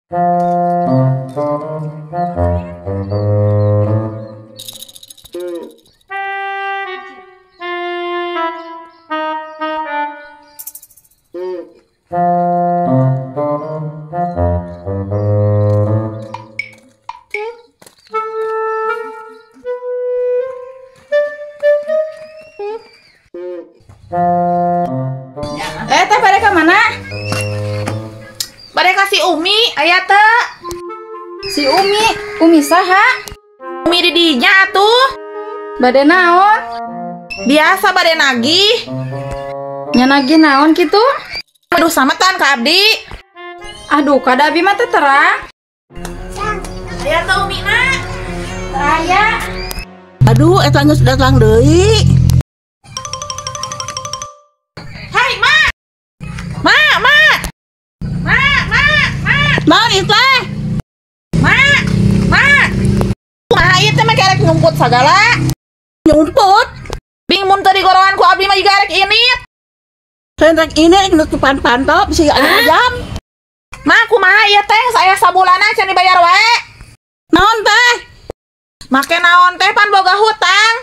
Teh bade ka mana? Bade ka si Umi, aya teu? Si Umi, Umi saha? Umi di dinya atuh. Bade naon? Biasa bade nagih. Nya nagih naon kitu? Aduh sametan ka abdi. Aduh, kada abi mah teu terang. Aya teu Umi na? Aya. Aduh, eta geus datang deui. Hai, Ma. Ma, Ma. Ma, Ma, Ma. Naon ieu teh? Ma, Ma. Kumaha ieu teh make arek nyumput sagala? Nyumput? Bing mun teu digorowan ku abdi mah jiga arek init. Saya rek ini nutupan pantop si ayam. Ma, kumaha ieu teh saya sabulanna can dibayar wae. Naon teh? Make naon teh pan boga hutang.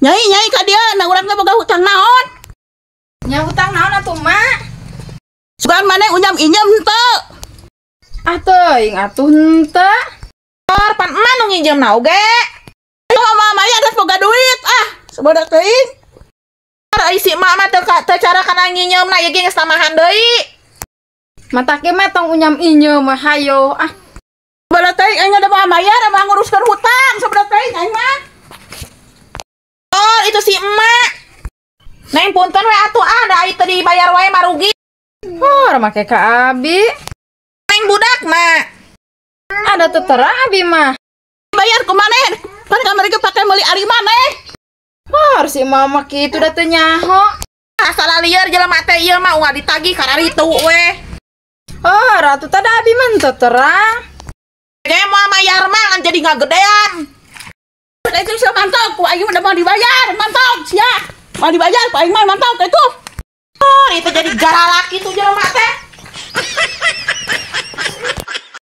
Nyai nyai ka dieu na urang teh boga hutang naon? Nya hutang naon atuh, Ma? Sugan maneh unyam injem henteu? Ah teuing atuh henteu. Or pan emak nu nginjemna oge. Ayo mama maya geus boga duit ah, sabodo teuing. Ai si emak mah teu cara kana nginjeumna ieu ge geus tamahan deui. Matak ge mah tong unyam injem mah hayo ah. Sabodo teuing aing ada mah mayar mah nguruskeun hutang sabodo teuing aing mah. Oh, itu si emak. Neng punten we atuh ah da ai teu dibayar wae mah rugi. Oh, make ka abi. Neng budak mah. Ada teu terang abi mah. Bayar ku maneh? Pan kamari ge pake meuli ari maneh. Oh, si mama kitu da teu nyaho. Asal lieur jelema teh ieu mah ulah ditagih kararitu we. Oh, ratu teh da abi mah teu terang. Ge moal mayar mah ngan jadi ngagedean. Itu sia mantap ku aing udah mau dibayar, mantap sia. Mau dibayar ku aing mah mantap itu. Oh, itu jadi garalaki tuh jelema teh.